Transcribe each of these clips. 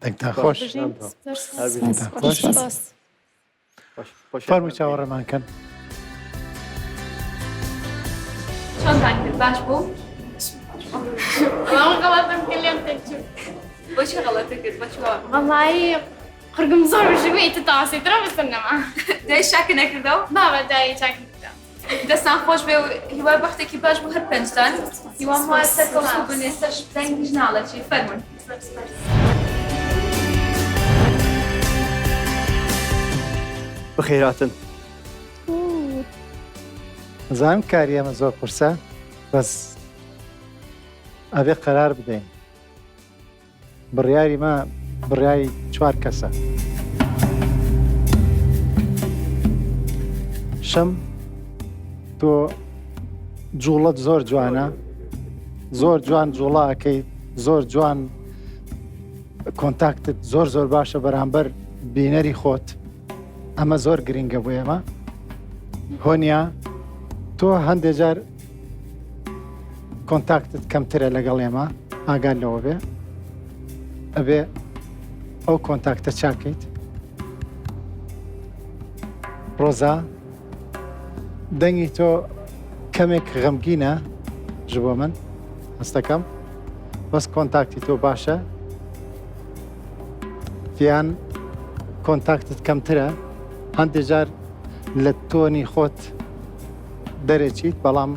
دەنگتان خۆش. خۆش. فەرموو چاوەڕێمان کەن. چۆنتان کرد باش بوو؟ غەڵەتم کرد لێم تێکچوو. بۆچی غەڵەتت کرد بۆچی وا؟ وەڵایی قورگم زۆر وشک بوو ئیتر تاوەسەی ترم بەسەر نەما. دای چاکت نەکردەوە؟ بابە دای چاکم کردەوە. دەستان خۆش بێ و هیوای بەختێکی باش بۆ هەر پێنجتان هیوام وایە سەرکەوتوو بن ئێستاش دەنگیش ناڵێ چی فەرموون. بەخێراتن. ئەزانم کاری ئێمە زۆر قورسە بەس ئەبێ قەرار بدەین. بڕیاری مە بڕیاری چوار کەسە. شەم تۆ جوڵەت زۆر جوانە زۆر جوان جوڵە ئەەکەیت زۆر جوان کۆنتاکتت زۆر زۆر باشە بەرامبەر بینەری خۆت ئەمە زۆر گرنگە بۆ ئێمە هۆنیا تۆ هەندێک جار کۆنتاکتت کەمترە لەگەڵ ئێمە ئاگات لەوە بێ ئەبێ ئەو کۆنتاکتە چاکەیت ڕۆزا دەنگی تۆ کەمێک غەمگینە ji بۆ من هەستەکەم بەس کۆنتاکتی تۆ باشە یان کۆنتاکتت کەمترە هەندێک جار لە تۆنی خۆت دەرەچیت بەڵام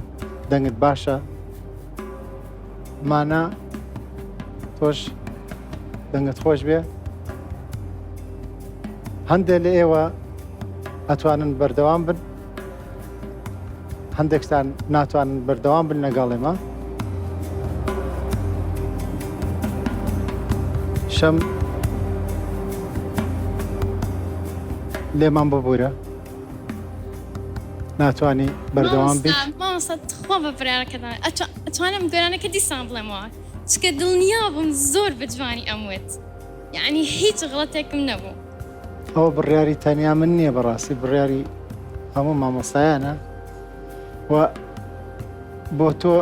دەنگت باشە مانا تۆش دەنگت خۆش بێ هەندێک لە ئێوە ئەتوانن بەردەوام بن هەندێکتان ناتوانن بەردەوام بن لەگەڵ ئێمە شەم لێمان ببوورە ناتوانی بەردەوام بیت؟ مامۆستا تخوا بە بڕیارەکەتان ئەتوانم گۆرانەکە دیسان بڵێمەوە چکە دڵنیا بووم زۆر بە جوانی ئەموت یعنی هیچ غڵەتێکم نەبوو. ئەوە بڕیاری تەنیا من نییە بەڕاستی بڕیاری هەموو مامۆستایانە و بۆ تۆ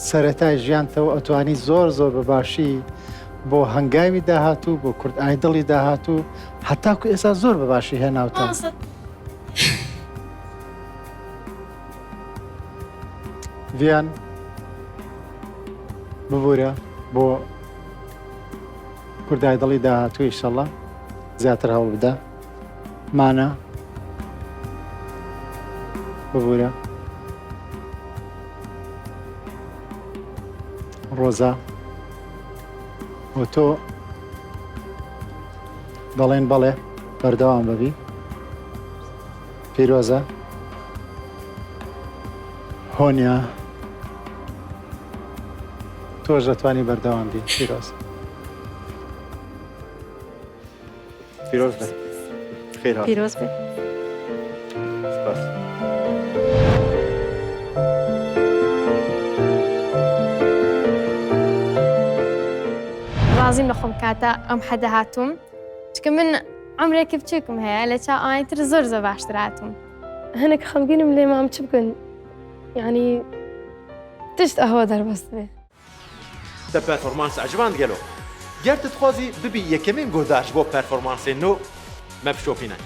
سەرەتای ژیانتەوە ئەتوانی زۆر زۆر بە باشی بۆ هەنگاوی داهاتوو بۆ کورد ئایدڵی داهاتوو هەتاکو ئێستا زۆر بە باشی هێناوتە. ڤیان ببوورە بۆ کوردای دڵی داهاتوو ئیشەڵا زیاتر هەوڵ بدە مانا ببوورە ڕۆزا بۆ تۆ دەڵێن بەڵێ بەردەوام بەبی پیرۆزە هۆنیا تۆش دەتوانی بەردەوام بی پیرۆز. پیرۆز بێ خێر هات. پیرۆز بێ. سپاس. ڕازیم لە خۆم کاتە ئەم حەدە هاتووم چکە من عمرێکی بچووکم هەیە لە چاو ئەوانی تر زۆر زۆر باشتر هاتووم. هەنێک خەمگینم لێ مام چ بکەن یعنی تشت ئەهوە دەربەست بێ. Te performans eciband gelo? Ger tu dixwazî bibî yekemîn guhdar ji bo performansên nû, me bişopîne.